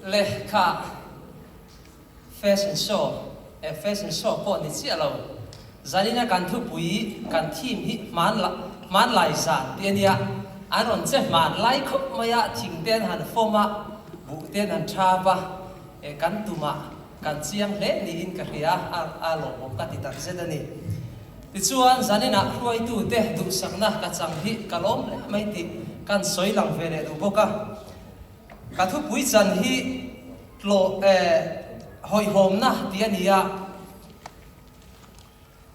Lehkha fashion show eh fashion show pawh ni chiah lo. Zanina kan thupui kan theme hi hman hmanlai zan tih a nia. An rawn che hmanlai khawp mai a, thing te an han fawm a, buh te an han thap a, eh kan tumah kan chiang hle niin ka hria a, a lawmawm ka ti takzet a ni. Tichuan zaninah hruaitute duhsakna ka chang hi ka lawm hle mai tih kan sawi lang ve leh duh bawk a. Ka thupui chan hi tlawh eh hawihhawmna tih a ni a,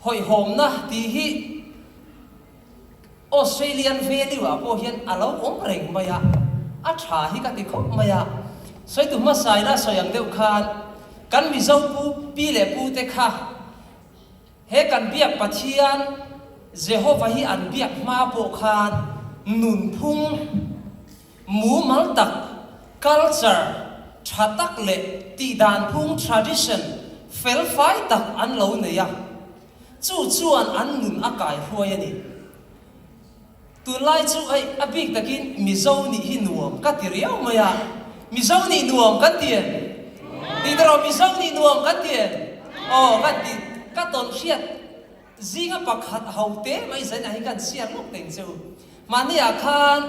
hawihhawmna tih hi Australian value ah pawh hian a lo awm reng mai a, a tha hi ka ti khawp mai a. Sawitu hmasa ila sawi ang deuh khan kan Mizo pu pi leh pu te kha He kan biak Pathian, Jehova hi an biak hma pawh khan nunphung mumal tak, culture, tha tak leh tihdan phung, tradition, felfai tak an lo nei a. Chu chuan an nun a kaihruai a ni. Tunlai chu hei a bik takin Mizo nih hi nuam ka ti riau mai a, Mizo nih nuam kan ti em? Tih te rawh Mizo nih nuam kan ti em? Aw kan ti, ka tawn hriat zinga pakhat ho te mai zainah hi kan chhiar lawk teng che u. Mahni ah khan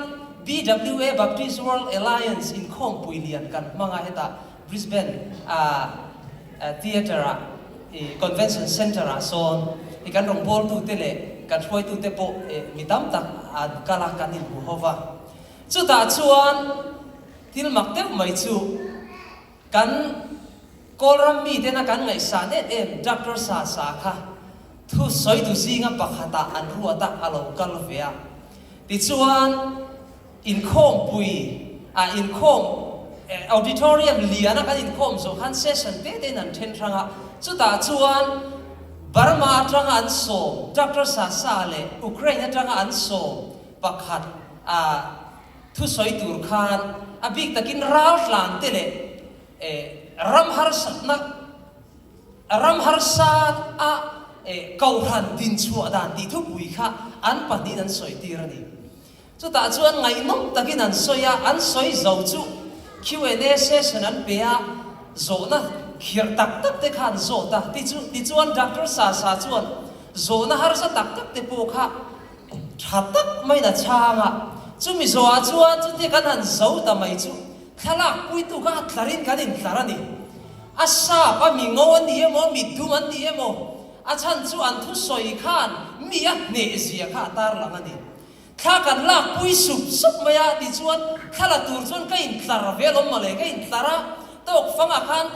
BWA Baptist World Alliance inkhawmpui lian kan hmang a hetah Brisbane ah Theatre ah i Convention Centre ah sawn i kan rawngbawltute leh kan hruaitute pawh mi tam tak an kal a, kan inhmu ho va. Chutah chuan thil mak deuh mai chu kan Kawlram mitena kan ngaihsan em em Doctor Sa Sa kha thu sawitu zinga pakhatah an ruat a, a lo kal ve a. Tichuan. Inkhawmpui ah inkhawm auditorium lian a kan inkhawm zawh khan session te tein an then hrang a, chutah chuan Burma atanga an sawm Doctor Sasa leh Ukraine atanga an sawm pakhat ah thusawi tur khan a bik takin raltlan te leh ram harsatna ram harsa a kohhran dinchhuah dan tih thupui kha an pahnihin an sawi tir a ni. Chutah chuan ngaihnawm takin an sawi a, an sawi zo chu Q&A session an pe a, zawhna khirh tak tak te kha an zawt a, tichu tichuan Doctor Sasa chuan zawhna harsa tak tak te pawh kha tha tak maiin a chhang a, chumi zawhah chuan chutia kan han zo ta mai chu thlalak puitu kha a tlarin kan intlar a ni. A sap a, mi ngo an ni emaw, mi dum an ni emaw, a chhan chu an thusawi khan mi a hnehzia kha a tarlang a ni. Thla kan lak pui sup sup mai a, tichuan thla la tur chuan ka intlar ve alawm mawle, ka intlar a, tawk fangah khan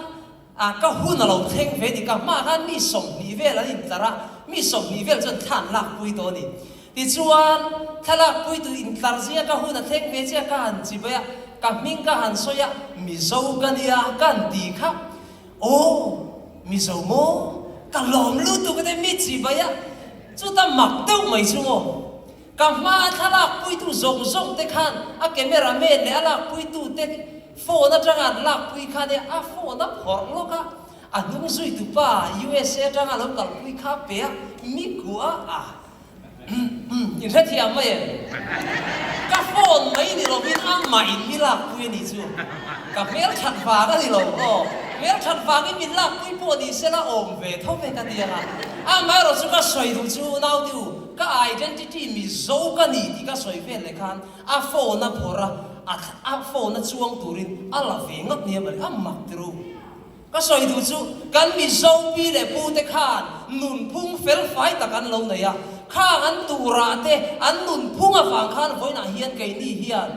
ah ka hun a lo thleng ve a ni, ka hmaah khan mi 20 vel an intlar a, mi 20 vel chuan thla an lak pui tawh a ni. Tichuan thla lak pui tur intlar zinga ka hun a thleng ve chiah ka han chi bai a, ka hming ka han sawi a, Mizo ka nia ka han ti kha, Aw, Mizo maw? Ka lawm lutuk a te mi chi bai a, chuta mak deuh mai chu maw? Ka hma a thlalak puitu zawng zawng te khan a camera man leh a lak puitu te phone atanga an lak pui kha nia a phone a phawrh lawk a, a hnung zuitu pa USA atanga a lo kalpui kha a pe a, mi kuah a. In hrethiam mai em? Ka phone mai ni lovin amah in mi lakpui a nih chu. Ka hmelthat vang a ni lo aw. Hmelthat vangin min lakpui pawh ni sela awm ve tho ve ka ti ang a. Amaherawh chu ka sawi duh chu naute u, ka identity Mizo ka ni tih ka sawi vel leh khan a phone a phawrh a, a phone a chuang turin a la ve ngawt nia mawle, a mak tirh. Ka sawi duh chu kan Mizo pi leh pu te khan nunphung felfai tak an lo nei a, khang an turah te an nunphung avang khan vawiinah hian keini hian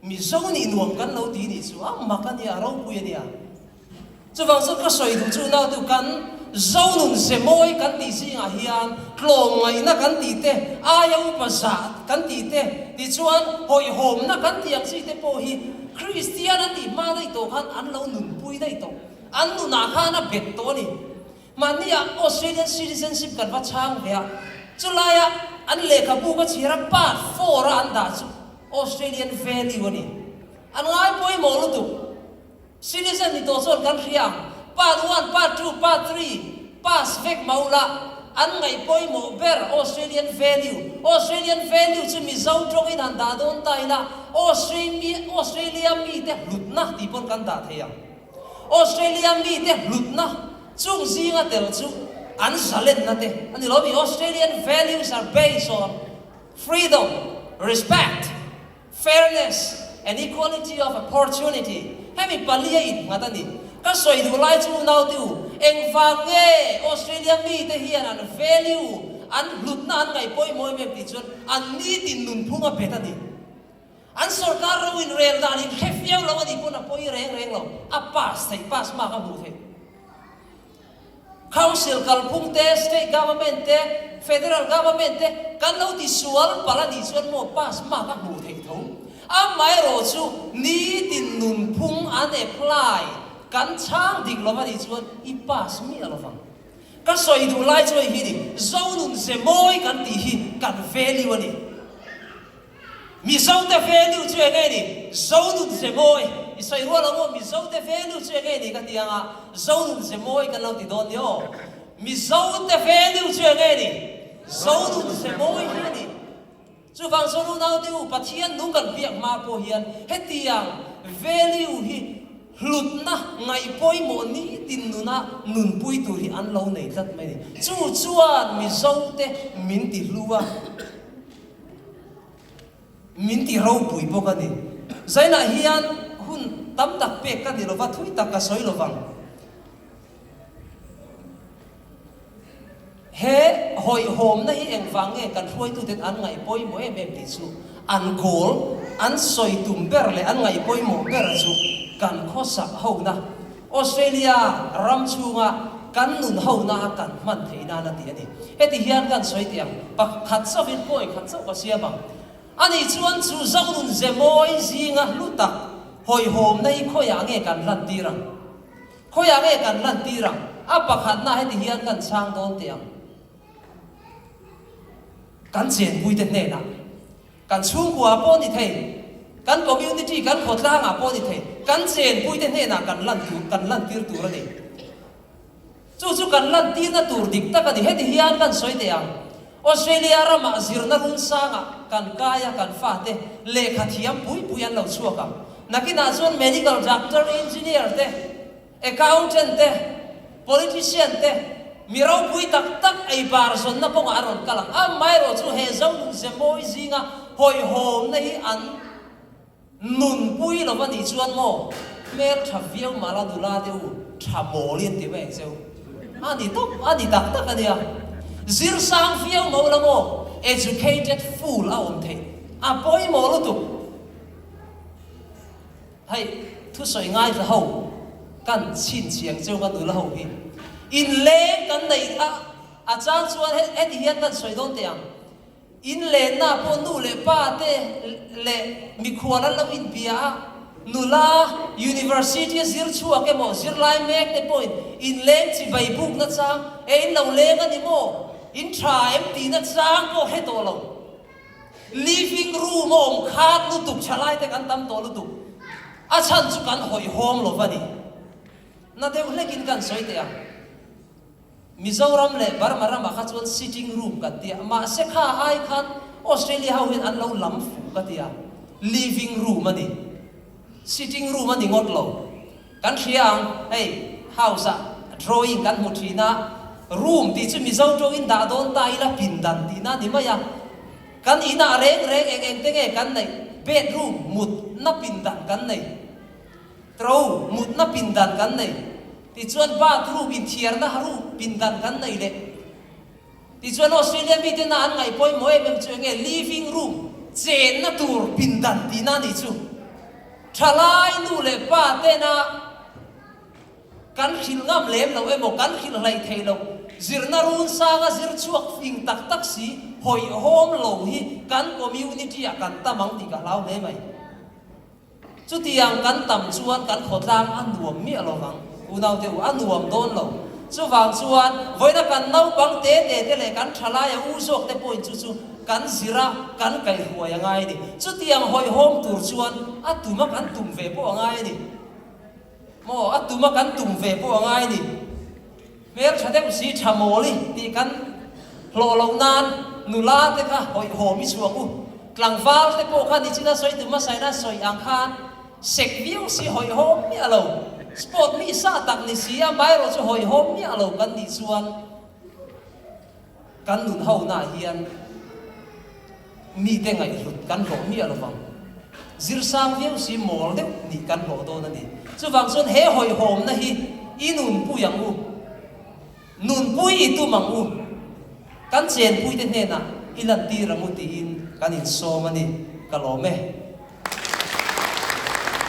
Mizo nih nuam kan lo ti nih chu a mak a nia, a ropui a nia. Chuvang chuan ka sawi duh chu nautu kan Zo nun ze mawi kan tih zingah hian tlawmngaihna kan tih te, aia upa zah kan tih te, tichuan hawihhawmna kan tih ang chi te pawh hi Kristian an tih hma daih tawh khan an lo nunpui daih tawh. An nunah khan a bet tawh a ni. Mahniah Australian citizenship kan va chhang ve a, chulaia an lehkhabu ka chhiar a part four a an dah chu Australian value a ni. An ngai pawimawh lutuk. Citizen ni tawh chuan kan hria ang. Part one, part two, part three pass vek mah ula. an ngaih pawimawh ber Australian value, Australian value chu Mizo tawngin han dah dawn ta ila Australia mite hlutna tih pawn kan dah thei ang. Australia mite hlutna chung zinga tel chu an zalenna te a ni lo mi? Australian values are based on freedom, respect, Fairness and equality of opportunity, hemi pali a innghat a ni. Ka sawi duh lai chu naute u, engvang nge Australia mite hian an value, an hlutna an ngaih pawimawh em em tih chuan an nitin nunphung a bet a ni. An sorkar ro inrel dan in hre fiau lo a nih pawn a pawi reng reng lo, a pass theih, pass mark a hmuh theih. Council kalphung te, State Government te, Federal Government te kan lo ti sual palh a nih chuan maw pass mark a hmuh theih tho. Amaherawh chu nitin nunphung an apply kan chhang dik lo a nih chuan i pass miah lo vang. Ka sawi duh lai chu hei hi ni, Zonun ze mawi kan tih hi kan value a ni. Mizo te value chu enge ni? Zonun ze mawi i sawi rual ang aw, Mizo te value chu enge ni ka ti ang a, Zonun ze mawi kan lo ti dawn ni aw. Mizo te value chu enge ni? Zonun ze mawi hi a ni. Chuvang chuan unaute u, Pathian nung kan biak hma pawh hian hetiang value hi hlutna ngaih pawimawh nitin nuna nunpui tur hi an lo nei tlat mai a ni. Chu chuan Mizo te min ti hlu a. Min ti ropui bawk a ni. Zainah hian hun tam tak pek ka ni lova, thui tak ka sawi lovang. He hawihhawmna hi engvang nge kan hruaituten an ngaih pawimawh em em tih chu an goal, an sawi tum ber leh an ngaih pawimawh ber chu kan khawsak hona Australia ram chhunga kan nun hona a kan hman theih nan a ti a ni. Heti hian kan sawi teh ang, pakhat chauhin point khat chauh ka siam ang. Ani chuan chu Zonun ze mawi zinga hlu tak hawihhawmna hi khawiah nge kan lantir ang? Khawiah nge kan lantir ang? A pakhatna heti hian kan chhang dawn teh ang. Kan chenpuite hnenah. Kan chhungkua pawh ni thei, kan community, kan khawtlangah pawh ni thei, kan chenpuite hnenah kan lan tur, kan lantir tur a ni. Chu chu kan lantirna tur dik tak a ni. Heti hian kan sawi teh ang, Australia ramah zirna run sangah kan kai a, kan fate lehkha thiam pui pui an lo chhuak ang. Nakinah chuan medical doctor, engineer te, Accountant te, politician te, mi ropui tak tak ei bar zawnna kawngah a rawn kal ang. Amaherawh chu he Zonun ze mawi zinga hawihhawmna hi an nunpui lo va nih chuan maw hmel tha viau mah la nula te u tha mawl i an ti mai ang cheu. A ni tawp, a ni tak tak a nia. Zir sang viau mah ula maw educated fool a awm theih. A pawimawh lutuk. Hei, thusawi ngaithla ho kan chhinchhiang cheu ka nula ho hi inleng kan neih kha a chang chuan heti hian kan sawi dawn teh ang. Inlenna pawh nu leh pa te leh mikhual an lo inbia a, nula university a zir chhuak emaw zirlai mek te pawhin inleng chibai bukna chang e in lo leng a ni maw, in tha em tihna chang pawh hre tawh lo. Living room a awm khat lutuk, thalai te kan tam tawh lutuk. A chhan chu kan hawihhawm lo va ni. Na deuh hlekin kan sawi teh ang. Mizoram leh Burma ramah kha chuan sitting room kan ti a, mahse kha ai khan Australia ho hian an lo lam fu ka ti a, living room a ni. Sitting room a ni ngawt lo. Kan hria ang, hei house ah drawing kan hmu thin a, room tih chu Mizo tawngin dah dawn ta ila pindan tihna a ni mai a. Kan inah reng reng eng eng te nge kan neih? Bedroom, mutna pindan kan nei. Tro, mutna pindan kan nei. Tichuan bathroom, inthiarna room, pindan kan nei leh. Tichuan Australia mite na an ngaih pawimawh em em chu enge living room, chenna tur pindan tihna a nih chu. Thalai nu leh pa tena kan hrilh ngam lem loh emaw kan hrilh hlaih theih loh zirna run sanga zir chhuak fing tak tak si hawihhawm lo hi kan community ah kan tam ang tih ka hlau hle mai. Chutiang kan tam chuan kan khawtlang a nuam miah lo vang, unaute u, a nuam dawn lo. Chuvang chuan vawiina kan naupang te te te leh kan thalaia u zawk te pawhin chu chu kan zir a, kan kaihruai a ngai a ni. Chutiang hawihhawm tur chuan a tum a kan tum ve pawh a ngai a ni. Maw, a tum a kan tum ve pawh a ngai a ni. Hmeltha deuh si tha mawl i tih kan. Hlawh loh nan nula te kha hawihhawm i chhuak u. Tlangval te pawh kha nichina sawi tum hmasaina sawi ang khan sek viau si hawihhawm miah lo. Sport mi sa tak ni si a, amaherawh chu hawihhawm miah lo kan nih chuan kan nun ho naah hian mite ngaihhlut kan hlawh miah lo vang. Zirsang viau si mawl deuh nih kan hlawh dawn a ni. Chuvang chuan he hawihhawmna hi i nunpui ang u. Nunpui i tum ang u. Kan chenpuite hnenah i lantir ang u tiin kan insawm a ni. Ka lawm e.